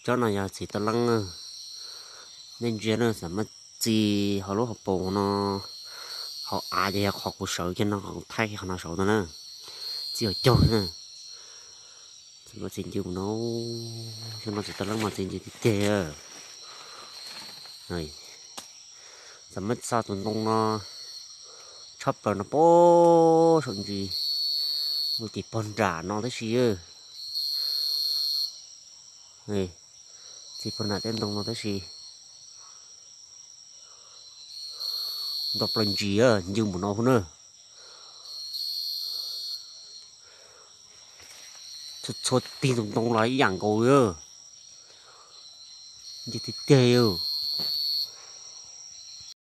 Tsob no yog txiv tauj leeb. Nej ntsia na, xam mab txi hauv lub hauv paus no, hauv av ces yog qhov kuv sawv kiag no, qhov kuv thaij qhov no saud no na. Txi hauv caug na. Xam mab txi ncw mus no, xyoo no txiv tauj leeb mas txi ncw tiag tiag. Xam mab txi tus ntoo no tshaj plaws no puag saum ntsis, mus tim pog nram no tab sis. Txi pog nram tej ntoo no tab sis ntau plaws ntsis ncw mus no hu na. Txhua txhua tig ntoo ntoo los ib yam nkaus li. Ncw tiag tiag.